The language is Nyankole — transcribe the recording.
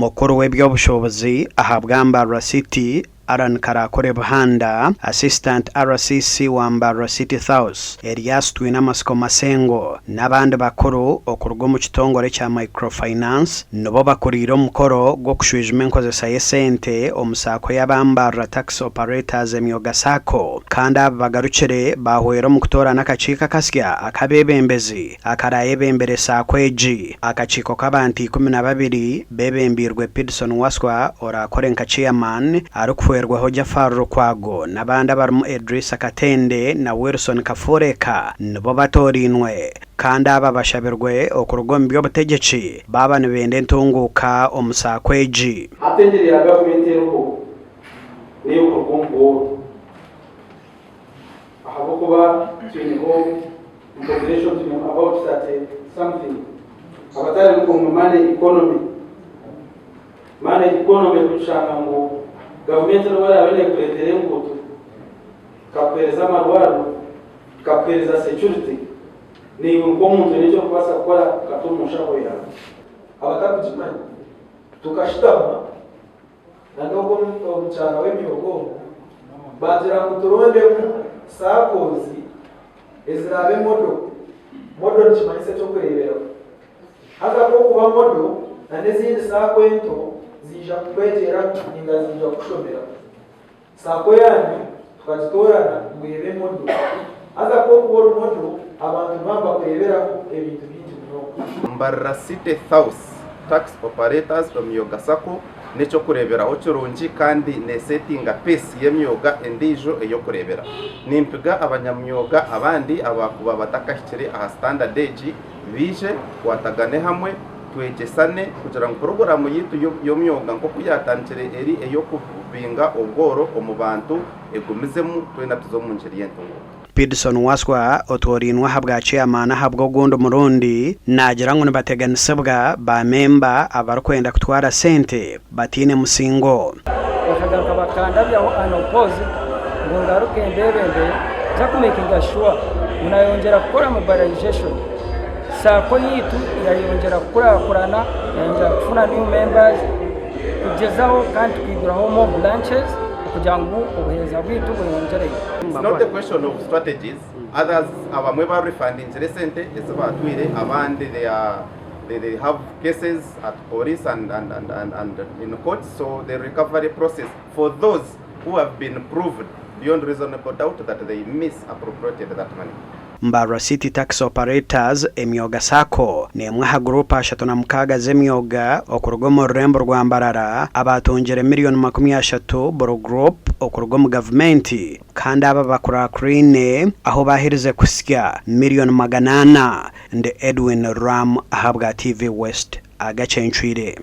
Mukuru w'eby'obushuubuzi ahabwa Mbarara City, Allan Karakore Buhanda, Assistant RCC wa Mbarara City South, Elias Twinamatsiko Masengo n'abandi bakuru okuruga omu kitongore kya Microfinance nibo bakuriire omukoro gw'okushwijuma enkozesa y'esente omu saako y'aba Mbarara Taxi Operators Emyoga Sacco kandi aba bagarukire baahwera omu kutoorana akakiiko akasya ak'abeebembezi Akaraayebembera esaako egi. Akakiiko k'abantu 12 beebembeirwe Pidson Waswa oraakore nka Chairman arikuhwerwaho Jaffar Lukwago n'abandi abarimu Edrisa Katende na Wilson Kafureka nibo batoorainwe kandi aba bashabirwe okuruga omu by'obutegyeki baaba nibenda entunguuka omu saako egi. Hati engyeri ya gavumenti eriho n'ey'okuruga omu bworo ahabw'okuba twineho Population twine about 30 something abatari omu money economy. Money economy kushanga ngu gavumenti nobu eraabe nekureetera enguuto, ekakuheereza amarwariro, ekakuheereza security, naiwe nk'omuntu oine eki orikubaasa kukora okata omu nshaho yaawe. Abatarikukimanya tukashutama na n'ogwo omukyara w'emyoga ogwo baagira ngu turondemu SACCOs eziraabe model. Model nikimanyisa eky'okureeberaho. Haza ku orikuba model na n'ezindi SACCO ento ziija kukwegyeraho nainga ziija kukushomeraho. SACCO yaanyu tukagitoorana ngu ebe model. Haza ku orikuba ori model abantu nibaba nibakureeberaho ebintu bingi munonga. Mbarara City South Tax Operators Omyoga Sacco n'eky'okureeberaho kirungi kandi neesetinga pace y'emyoga endiijo ey'okureeberaho. Nimpiga abanyamyoga abandi abaakuba batakahikire aha standard egi baije tukwatagane hamwe twegyesane kugira ngu puroguraamu yaitu y'omyoga nk'oku yaatandikire eri ey'okubinga obworo omu bantu egumizemu twena tuze omu ngiri y'entunguuka. Pidson Waswa otoorainwe ahabwa Chairman ahabw'ogundi murundi naagira ngu nibateganisibwa ba memba abarikwenda kutwara sente bataine musingo. Bakagaruka bakandabyaho unopposed ngu ngaruke mbebembere nza ku makinga sure ngu nayongyera kukora mobilization. Sacco yaitu yayongyera kukurakurana, yayongyera kufuna new members kugyezaho kandi tukaiguraho more branches kugira ngu obuheereza bwaitu bweyongyereyo. It's not a question of strategies, others abamwe ba refundingire esente ezi batwire abandi they are they, they have cases at police and, and, and, and, and in court so the recovery process for those who have been proved beyond reasonable doubt that they misappropriated that money. Mbarara City Taxi Operators Emyoga Sacco n'emwe aha guruupu 36 z'emyoga okuruga omu rurembo rwa Mbarara abaatungire miriyoni 30 buri guruupu okuruga omu gavumenti kandi aba bakurakuraine ahu baaherize kuhitsya miriyoni 400. Ndi Edwin Ram ahabwa TV West. Agacencwire.